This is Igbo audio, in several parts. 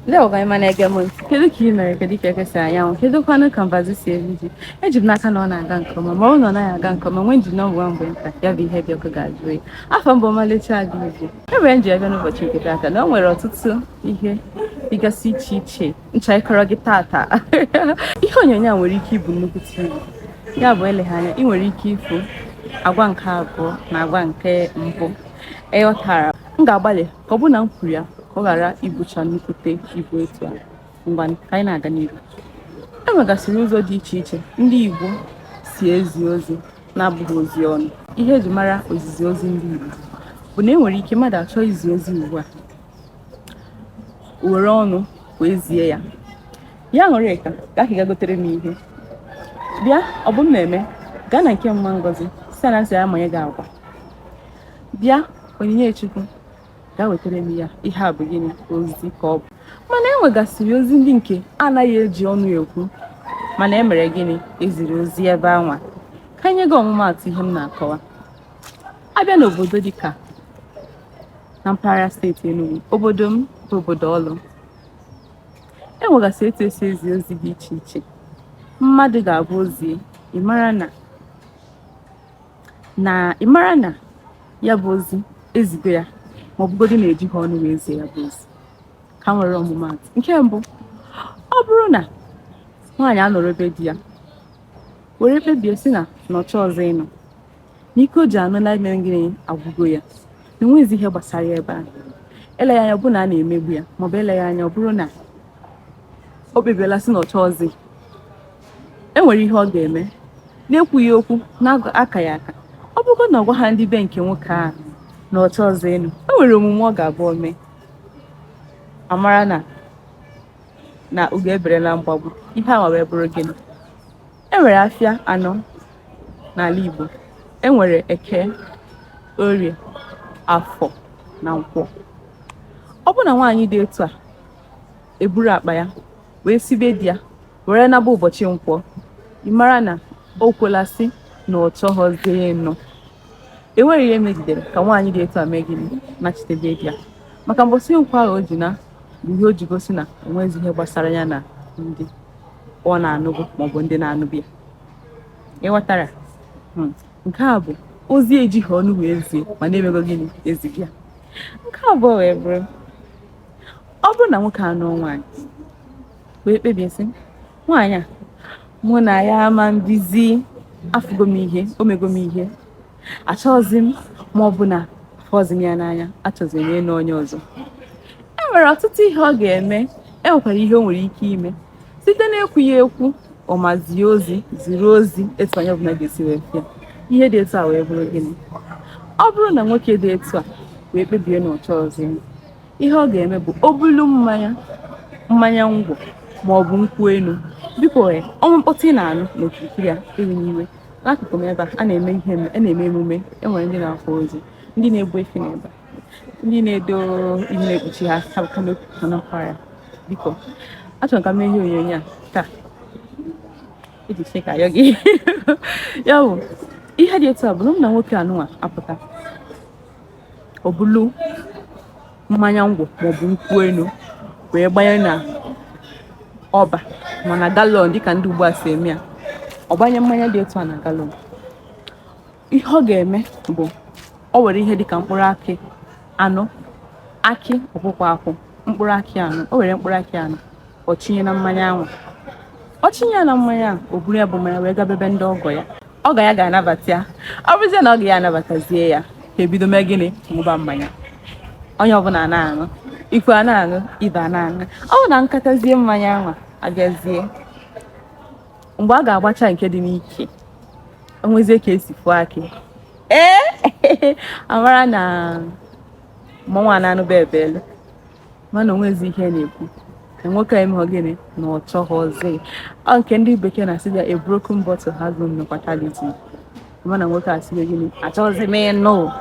Ndewo gị ma na-ege m ntị. Kedu ka ị mere? Kedu ka eke si anyanwụ? Kedu kwanụ ka mbazi si eri ji? Eji m n'aka na ọ na-aga nke ọma, ma ọ bụrụ na ọ naghị aga nke ọma, nwee nji nọmba mgbe nta ya bụ ihe dị ọkụ ga-ajụ oyi. Afọ mbụ ọmalịcha Adaeze. E nwere nji abịa n'ụbọchị nke taata na o nwere ọtụtụ ihe dịgasị iche iche ncha ịkọrọ gị tata. Ihe onyonyo a nwere ike ibu nnukwute ibu. Ya bụ, eleghị anya ị nwere ike ịfụ agwa nke abụọ na agwa nke mbụ. Ịghọtara? M ga-agbalị ka ọ bụrụ na m kwuru ya ka ọ ghara ibucha nnukwute ibu etu a. Ngwa, ka anyị na-aga n'ihu. E nwegasịrị ụzọ dị iche iche ndị Igbo si ezi ozi na-abụghị ozi ọnụ. Ihe eji mara ozizi ozi ndị Igbo bụ na e nwere ike mmadụ achọ izi ozi ugbu a, were ọnụ wee zie ya. Ya Aṅụrịka, gaa ka ị ga gotere m ihe. Bịa, ọ bụ m na-eme, gaa na nke mma Ngozi si na nsị ya manye gị agwa. Bịa, Onyinye Chukwu, gaa wetara m ya. Ihe a bụ gịnị? Ozi ka ọ bụ. Mana e nwegasịrị ozi ndị nke anaghị eji ọnụ ekwu, mana e mere gịnị? Eziri ozi ebe anwa. Ka nye gị ọmụmaatụ ihe m na-akọwa. Abịa n'obodo dịka na mpaghara steeti Enugu, obodo m bụ obodo Ọlụ, e nwegasịrị etu esi ezi ozi dị iche iche. Mmadụ ga-abụ ozi, ị mara na ị mara na ya bụ ozi ezigo ya, ma ọ bụgodị na ejighị ọnụ wee zie ya bụ ozi. Ka m were ọmụmaatụ nke mbụ: ọ bụrụ na nwaanyị anọrọ ebe di ya were kpebie si na nọcha ọzọ ịnọ, na ike o ji anụ na ime gịnị agwụgo ya, na enweghịzi ihe gbasara ya ebe ahụ, eleghị anya ọ bụrụ na a na-emegbu ya, maọbụ eleghị anya ọ bụrụ na o kpebiela si na ọchọ ọzọ, e nwere ihe ọ ga-eme na-ekwughị okwu, na-aka ya aka. Ọ bụrụ na ọ gwa ha ndị be nke nwoke ahụ na ọchọ ọzọ enu, e nwere omume ọ ga-abụ o mee, amara na ugo eberela mgbagbu. Ihe a wee bụrụ gịnị? E nwere afịa anọ n'ala Igbo. E nwere Eke, Orie, Afọ na Nkwọ. Ọ bụrụ na nwaanyị dị etu a eburu akpa ya wee sibe di ya were naba ụbọchị Nkwọ, ị mara na o kwela sị na ọ chọghọzie ịnụ. Enwere ihe megidere ka nwaanyị dị etu a mee gịnị? Nachitebe di ya, maka mbọsị Nkwọ ahụ o ji na bụ ihe o ji gosi na onwezi ihe gbasara ya na ndị ọ na-anụbụ maọbụ ndị na-anụbụ ya. Ịghọtara? Nke a bụ ozi ejighị ọnụ wee zie, mana emego gịnị? Ezighị ya. Nke abụọ wee bụrụ, ọ bụrụ na nwoke anụọ nwaanyị wee kpebie sị, nwaanyị a mụ na ya ama mbizi, afụgo m ihe o mego m, ihe achọghịzi m, ma ọ bụ na afọzi m ya n'anya, achọzi m ịnụ onye ọzọ, e nwere ọtụtụ ihe ọ ga-eme. E nwekwara ihe o nwere ike ime site n'ekwughị ekwu, ọ ma zie ozi, ziri ozi etu onye ọbụla ga-esi wee fịa. Ihe dị etu a wee bụrụ gịnị? Ọ bụrụ na nwoke dị etu a wee kpebie na ọ chọọzi, ihe ọ ga-eme bụ o bulu mmanya, mmanya ngwọ ma ọ bụ nkwụ elu. Biko, ọnwa mkpọtụ ị na-anụ n'okirikiri a, ewe n'iwe. N'akụkụ m ebe a, a na-eme ihe, a na-eme emume. E nwere ndị na-akwa ozu, ndị na-ebu efi n'ebe a, ndị na-edo ihe na-ekpuchi ha, ha canopy ha n'ọkwa ya. Biko, achọrọ m ka m mee ihe onyonyo a taa iji sị ka ayọ gị. Ya bụ, ihe dị etu a bụ na nwoke anụnwa apụta, ọ bulu mmanya ngwọ maọbụ nkwụ elu wee gbanye na ọba ma na gallon, dịka ndị ugbu a si eme ya. Ọ gbanye mmanya dị etu a na gallon, ihe ọ ga-eme bụ o were ihe dịka mkpụrụ akị anọ, akị ọkpụkpọ akwụ, mkpụrụ akị anọ, o were mkpụrụ akị anọ, ọ chinye na mmanya ahụ. Ọ chinye ya na mmanya ahụ, o buru ya bụ mmanya wee gaba ebe ndị ọgọ ya. Ọgọ ya ga-anabata ya. Ọ bụrụzie na ọgọ ya anabatazie ya, ha ebido mee gịnị? Ṅụba mmanya. Onye ọbụla na-aṅụ, ikwu a na-aṅụ, ibe a na-aṅụ. Ọ bụ na nkatazie mmanya ahụ abịazie mgbe a ga-agbacha nke dị n'ike, onwezie ka esi fụọ akị, ee, amara na mmọnwụ a na-anụba ebelu, mana onwezi ihe na-ekwu na nwoke a emeghọ gịnị? Na ọ chọghọzi. Ọ nke ndị bekee na-asị ya, "A broken bottle has no fatality." Mana nwoke a sịgo gịnị? Achọghịzi m ịnụ.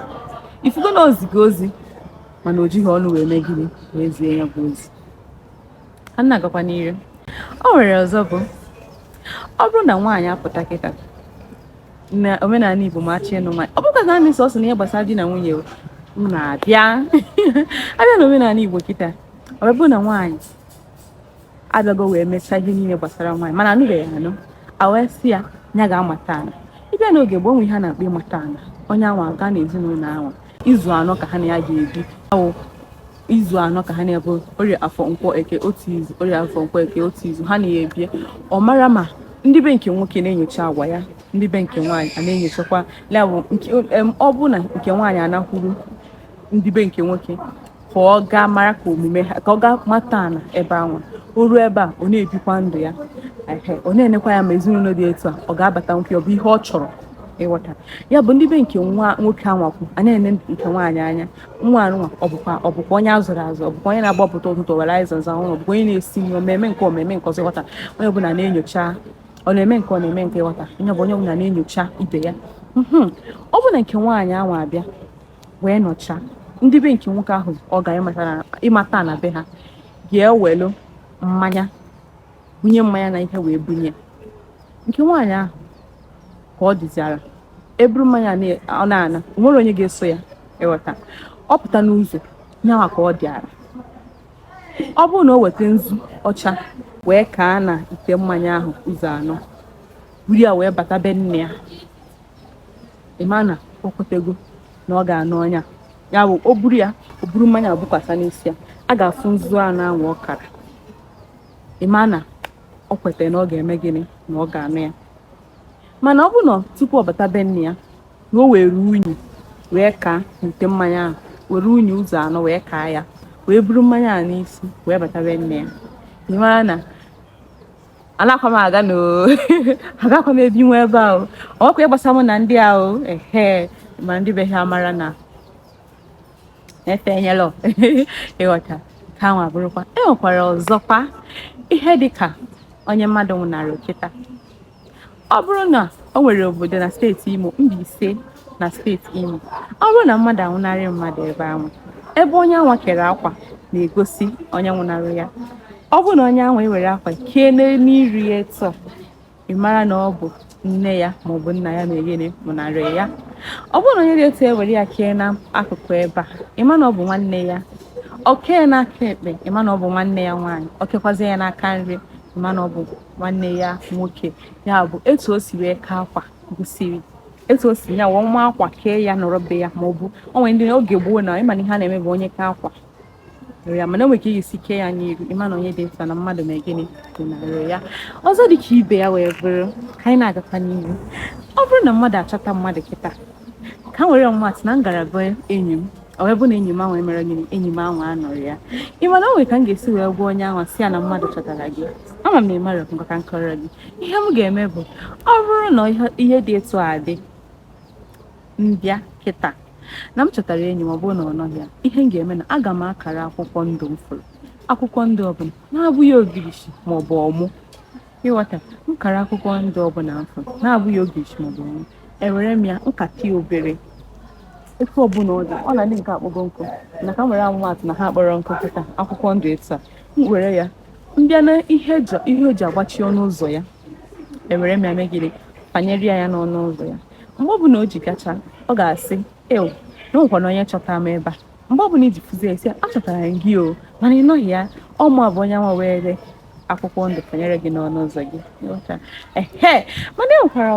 Ifugo na ozigo ozi, mana o jighị ọnụ wee mee gịnị? Wee zie ya bụ ozi. A na-agakwa n'iru. O nwere ọzọ bụ, ọ bụrụ na nwaanyị apụta kịta na omenala Igbo ma achọ ịnụ nwaanyị, ọ bụkwa naanị sọsọ na ihe gbasara di na nwunye m na-abịa. Abịa na omenala Igbo kịta, ọ bụrụ na nwaanyị Abịago wee mechaa ihe niile gbasara nwaanyị, mana anụbeghị anụ, a wee sị ya ya ga-amata ana. Ịbịa n'oge gboo, nwe ihe a na-akpọ ịmata ana. Onye anwa aga n'ezinụlọ anwa izu 4 ka ha na ya ga-ebi. Awụ izu 4 ka ha na-ebu Orie, Afọ, Nkwọ, Eke, otu izu, Orie, Afọ, Nkwọ, Eke, otu izu ha na-ebi. Ọ mara ma ndị be nke nwoke na-enyocha agwa ya, ndị be nke nwaanyị a na-enyochakwa ya. Bụ nke ọ bụ na nke nwaanyị anakwuru ndị be nke nwoke ka ọ gaa mara ka omume ha, ka ọ gaa mata ana ebe ahụ. O ruo ebe a, ọ na-ebikwa ndụ ya. Ehe, ọ na-enekwa ya ma ezinụlọ dị etu a ọ ga-abata nkwu, ọ bụ ihe ọ chọrọ ịghọta. Ya bụ ndị be nke nwa nwoke anwakwu a na-ene nke nwaanyị anya, nwa anụnwa ọ bụkwa onye a zụrụ azụ, ọ bụkwa onye na-agbapụta ụtụtụ were anyị zaza ọhụrụ, ọ bụkwa onye na-esi nri, omeme nke, omeme nke ọzọ. Ịghọta, onye ọbụla na-enyocha, ọ na-eme nke, ọ na-eme nke. Ịghọta, onye bụ onye ọbụla na-enyocha ibe ya. Ọ bụ na nke nwaanyị ahụ abịa wee nọchaa, ndị be nke nwoke ahụ ọ ga ịmata na be ha ga-ewelu mmanya, bunye mmanya na ihe wee bunye nke nwaanyị ahụ ka ọ dịziara. Eburu mmanya ọ na-ana, o nwere onye ga-eso ya. Ịghọta, ọ pụta n'ụzọ nyawa ka ọ dịara. Ọ bụrụ na o weta nzu ọcha wee kaa na ite mmanya ahụ ụzọ anọ, buru ya wee bata be nne ya, ịma na o kwetego na ọ ga-anụ ọnya ya. Bụ o buru ya, o buru mmanya bukwasa n'isi ya, a ga-afụ nzu anọ ahụ ọ kara, ịma na o kwetara na ọ ga-eme gịnị, na ọ ga-anụ ya. Mana ọ bụ na tupu ọ bata be nne ya na o were unyi wee kaa n'ite mmanya ahụ, were unyi ụzọ anọ wee kaa ya, wee buru mmanya a n'isi wee bata be nne ya, ị mara na anakwa m aga no, agakwa m ebi nwa ebe ahụ, ọkwa ịgbasa mụ na ndị ahụ. Ehe, ma ndị be ha mara na efe enyelọ. Ịghọta, ka ahụ abụrụkwa. E nwekwara ọzọkwa, ihe dịka onye mmadụ nwụnarị kịta. Ọ bụrụ na o nwere obodo na steeti Imo, Mbaise na steeti Imo, ọ bụrụ na mmadụ anwụnarị mmadụ ebe ahụ, ebe onye anwa kere akwa na-egosi onye nwụnarị ya. Ọ bụrụ na onye ahụ ewere akwa kee n'elu iri ya etu a, ị mara na ọ bụ nne ya maọbụ nna ya mere gịnị, nwụnarị ya. Ọ bụrụ na onye dị etu ewere ya kee n'akụkụ ebe a, ị ma na ọ bụ nwanne ya. Ọ kee n'aka ekpe, ị ma na ọ bụ nwanne ya nwaanyị. Ọ kekwazie ya n'aka nri, ị ma na ọ bụ nwanne ya nwoke. Ya bụ etu o si wee kee akwa gosiri etu o si ya wee nwa akwa kee ya nọrọ be ya. Maọbụ o nwere ndị oge gboo na ịma na ihe a na-eme bụ onye kee akwa ya, mana o nwere ka ị ga-esi kee ya n'iru, ịma na onye dị etu a na mmadụ mee gịnị, nwụnarị ya. Ọzọ dị ka ibe ya wee bụrụ, ka anyị na-agakwa n'ihu, ọ bụrụ na mmadụ achọta mmadụ kịta, ka m were ọmụmatụ na m gara be enyi m, ọ wee bụ na enyi m ahụ emere gịnị, enyi m ahụ anọrọ ya, ị ma na o nwere ka m ga-esi wee gwa onye ahụ si ya na mmadụ chọtara gị? Ama m na ị mara ngwa ka m kọrọ gị. Ihe m ga-eme bụ, ọ bụrụ na ihe dị etu a dị, mbịa kịta na m chọtara enyi m, ọ bụrụ na ọ nọghị ya, ihe m ga-eme na aga m akara akwụkwọ ndụ m fụrụ, akwụkwọ ndụ ọbụla na-abụghị ogirishi maọbụ ọmụ. Ịghọta, m kara akwụkwọ ndụ ọbụla m fụrụ na-abụghị ogirishi maọbụ ọmụ, ewere m ya nkata obere etu ọbụla ọ dị, ọ na ndị nke akpọgo nkụ na ka m were amụmatụ na ha kpọrọ nkụ kịta, akwụkwọ ndụ etu a, m were ya mbịa na ihe ihe o ji agbachi ọnụ ụzọ ya, ewere m ya megide fanyere ya n'ọnụ ụzọ ya. Mgbe ọbụla o ji gacha, ọ ga-asị, "Ew, na o nwekwana onye chọtara m ebe a." Mgbe ọbụla iji fụzi esi, "Achọtara m gị o, mana ị nọghị ya, ọ mụ bụ onye nwa were akwụkwọ ndụ fanyere gị n'ọnụ ụzọ gị." Ịghọta? Ehe, mana e nwekwara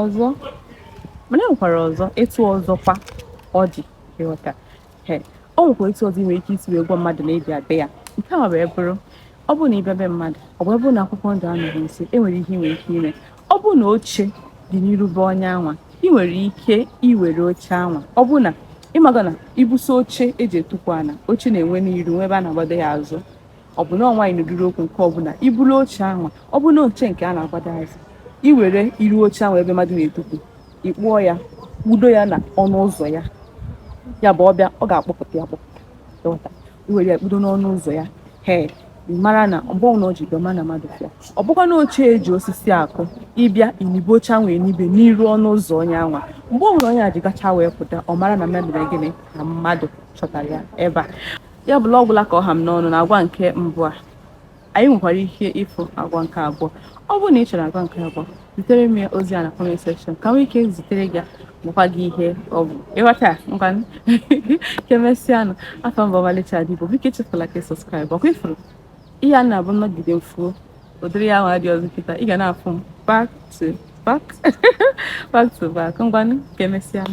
ọzọ etu ọzọkwa ọ dị. Ịghọta, he, o nwekwara etu ọzọ ị nwere ike isi wee gwa mmadụ na ịbịa be ya. Nke a wee bụrụ, ọ bụrụ na ịbịa be mmadụ, ọ bụ ebe na akwụkwọ ndụ anọghị nso, e nwere ihe ị nwere ike ime. Ọ bụrụ na oche dị n'iru be onye anwa, ị nwere ike iwere oche anwa. Ọ bụrụ na ịmaga na ibuso oche eji etukwu ana, oche na-enwe n'iru nwe ebe a na-agbado ya azụ, ọ bụ na ọ nwaanyị nọdụrụ okwu nke ọbụla, iburu oche anwa, ọ bụ na oche nke a na-agbado azụ, iwere iru oche ahụ ebe mmadụ na-etukwu, ịkpụọ ya, kpudo ya na ọnụ ụzọ ya. Ya bụ ọbịa, ọ ga-akpọpụta ya akpọpụta. Ịghọta, iwere ya kpudo n'ọnụ ụzọ ya, he, mara na mgbe ọbụla o ji bịa, ma na mmadụ bịa. Ọ bụkwa na oche eji osisi akụ, ịbịa inibe oche ahụ enibe n'iru ọnụ ụzọ onye anwa, mgbe ọbụla onye a ji gacha wee pụta, ọ mara na mmadụ na gịnị, na mmadụ chọtara ya ebe a. Ya bụla ọgwụla ka ọ ha m n'ọnụ na agwa nke mbụ a. Anyị nwekwara ike ịfụ agwa nke abụọ. Ọ bụrụ na ị chọrọ agwa nke abụọ, zitere m ya ozi a na comment section ka m nwee ike zitere gị ya, gwakwa gị ihe ọ bụ. Ịghọta? Ngwa, ka emesịanụ. Afọ mbụ, Ọmalịcha Adigbo. Biko echefula ka ị subscribe. Ọkwa ifuru ihe a na-abụ nnọgide mfuo. Ụdịrị ya ahụ adịghị ọzọ kịta. Ị ga na-afụ m back to back, back to back. Ngwanụ, ka emesịa.